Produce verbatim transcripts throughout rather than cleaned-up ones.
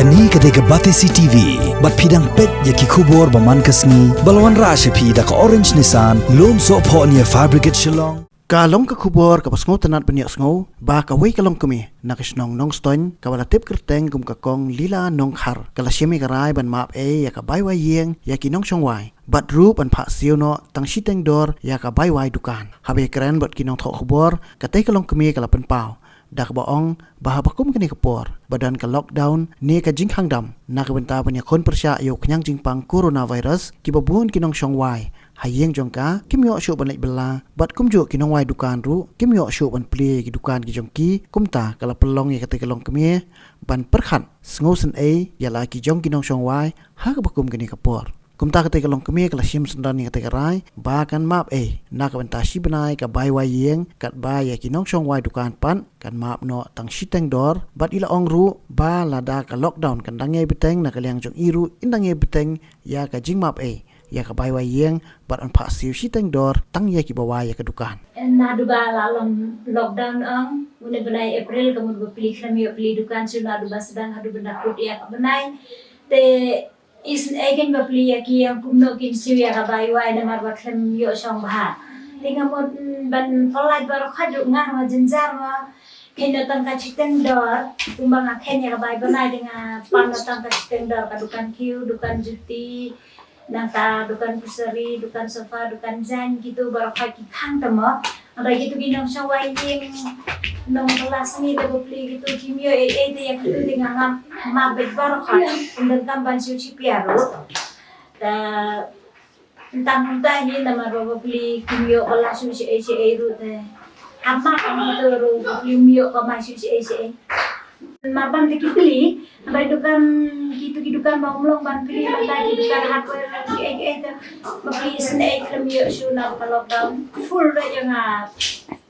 Kane ka dei ka Batesi T V, bad phi dang peit ïa ki khubor ba man ka sngi, ba la wanrah sha phi da ka Orange Nissan, lum sohphoh near Fire Brigade Shillong. Ka long ka khubor kaba sngewtynnat ban ïohsngew, ba kawei ka longkmie na ka shnong Nongstoiñ, kaba la tip kyrteng kum ka Kong Lila Nongkhar, ka la shim ïa ka rai ban map ei ïa ka bai wai ïing ïa ki nongshong wai, bad ruh ban phah siew noh tang shiteng dor ïa ka bai wai dukan. Haba ïakren bad ki nongthoh khubor, katei ka longkmie ka la pynpaw da kaba ong ba haba kum kane ka por ba don ka lockdown ne ka jingkhang dam na ka bynta ban ïakhun pyrshah ïa u khñiang jingpang coronavirus, kiba bun ki nongshong wai ha ïing jong ka kim ïoh shuh ban leit bylla, bad kumjuh ki nongwai dukan ruh kim ïoh shuh ban plie ïa ki dukan ki jong ki. Kumta ka la pynlong ïa katei ka longkmie ban pyrkhat sngewsynei ïa la ki jong ki nongshong wai ha kaba kum kane ka por. Kumta katei ka longkmie ka la shim syndon ïa katei ka rai ba kan map ei na ka bynta shi bnai ka bai wai ïing, katba ïa ki nongshong wai dukan pat kan map noh tang shiteng dor, bad i la ong ruh ba lada ka lockdown kan dang ïai bteng, na ka liang jong i ruh in dang ïai bteng ïa ka jingmap ei ïa ka bai wai ïing, bad yn phah siew shiteng dor tang ïa kiba wai ïa ka dukan. Naduh ba la long lockdown ong, une bnai April ka mut ba pli khlem ïoh pli dukan shuh, naduh ba sdang haduh ban da kut ïa ka bnai. Te isynei kein ba pli ïa ki ïa kumno kin siew ïa ka bai wai namar ba khlem ïoh shong bha. Te nga mut, mm, ban pynlait baroh khaduh, nga ma jynjar ma kheiñ noh tang ka shiteng dor. Kumba nga kheiñ ïa ka bai bnai te nga pan noh tang ka shiteng dor, ka dukan kiew, dukan juti, nangta dukan grocery, dukan sofa, dukan jaiñ, kitu baroh khat ki khang te mo. Hynrei kitu ki nongshong wai ïing, nongbylla sngi te ba pli kitu kim ïoh ei ei te ïa kitu te nga ngam map beit baroh khat. Ym donkam ban shu shipia ruh. Te tang kumta hi namar ba ba pli kim ïoh bylla shu shi ei shi ei ruh te. Hap map ong kitu ruh ba pli ym ïoh kamai shu shi ei shi ei. Map bam te ki pli, hynrei dukan, kitu ki dukan ba ym long ban pli, mynta ki dukan hardware ki ei ki ei te ba pli isynei khlem ïoh shuh na ka lockdown. Full re jong nga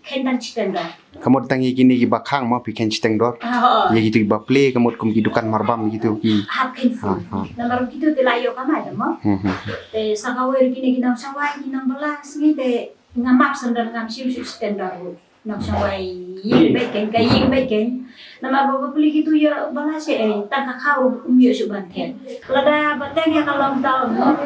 kheiñ tang shiteng dor. Ka mut tang ïa kine kiba khang mo phi kheiñ shiteng dor. Ah, oh. Ïa kitu kiba pli ka mut kum ki dukan marbam kitu ki. Hap kheiñ full. Ha, ha. Namar kitu te la ïoh kamai te mo. Hmm, hmm, hmm. Te sa kawei ruh kine ki nongshong wai, ki nongbylla sngi te nga map syndon, ngam shim shuh shiteng dor ruh. Nongshong wai ïing beit kein, ka ïing beit kein. Namar ba ba pli kitu ïoh bylla shi ei, tang ka khaw ruh ym ïoh shuh ban thied. Lada ba teng ïa ka lockdown mo,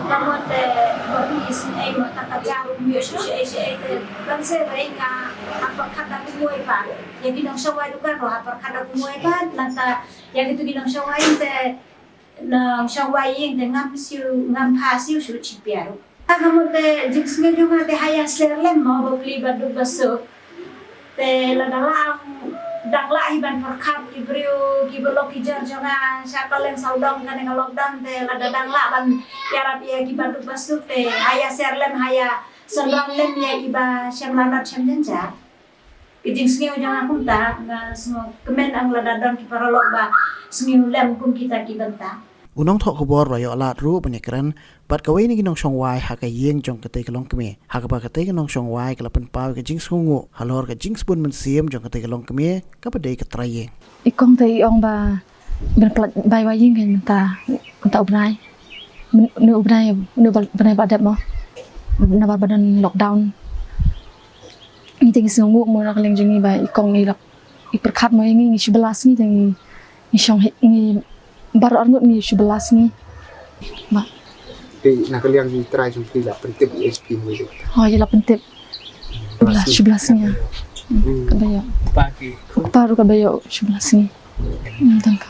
ka mut te ba pli isynei mo, tang ka ja ruh ym ïoh shuh shi ei shi ei te ban seh rei nga hap pyrkhat da kumwei pat. Ïa ki nongshong wai dukan ruh hap pyrkhat da kumwei pat, nangta ïa kitu ki nongshong wai ïing te, nongshong wai ïing te ngam siew, ngam phah siew shuh shipia ruh. Ka mut te jingsngew jong nga te ha ïa ser lem mo ba pli ba duk ba suk. Te lada lah dang lah hi ban pyrkhat ki briew kiba lok ki jor jong nga sha ka leng sawdong kane ka lockdown te lada dang lah ban ïarap ïa kiba duk ba suk te ha ïa ser lem, ha ïa synran lem ïa kiba shem lanot shem jynjar. Ki jingsngew jong nga kumta, nga sngewkmen ang lada don ki paralok ba sngewlem kum kita ki bynta. U nongthoh khubor u la ïoh lad ruh ban ïakren bad kawei na ki nongshong wai ha ka ïing jong katei ka longkmie, ha kaba katei ka nongshong wai ka la pynpaw ka jingsngewnguh halor ka jingsbun mynsiem jong katei ka longkmie kaba dei ka trai ïing. I kong te i ong ba ban pynlait bai wai ïing mynta, mynta u bnai. Mynne u bnai, mynne u bnai ba dep mo. Namar ba don lockdown. Ngi te ngi sngewnguh mo na ka liang jong ngi ba i kong i la, i pyrkhat mo ïa ngi, ngi shu bylla sngi te ngi, ngi shong hi, ngi baroh arngut ngi shu bylla sngi. Ba. Te na ka liang jong i trai jong phi la pyntip ïa phi mo ïa. Oh, i la pyntip. Bylla, shu bylla sngi ïa. Hmm. Kaba ïoh. Kpa ruh kaba ïoh shu bylla sngi. Hmm, tang ka.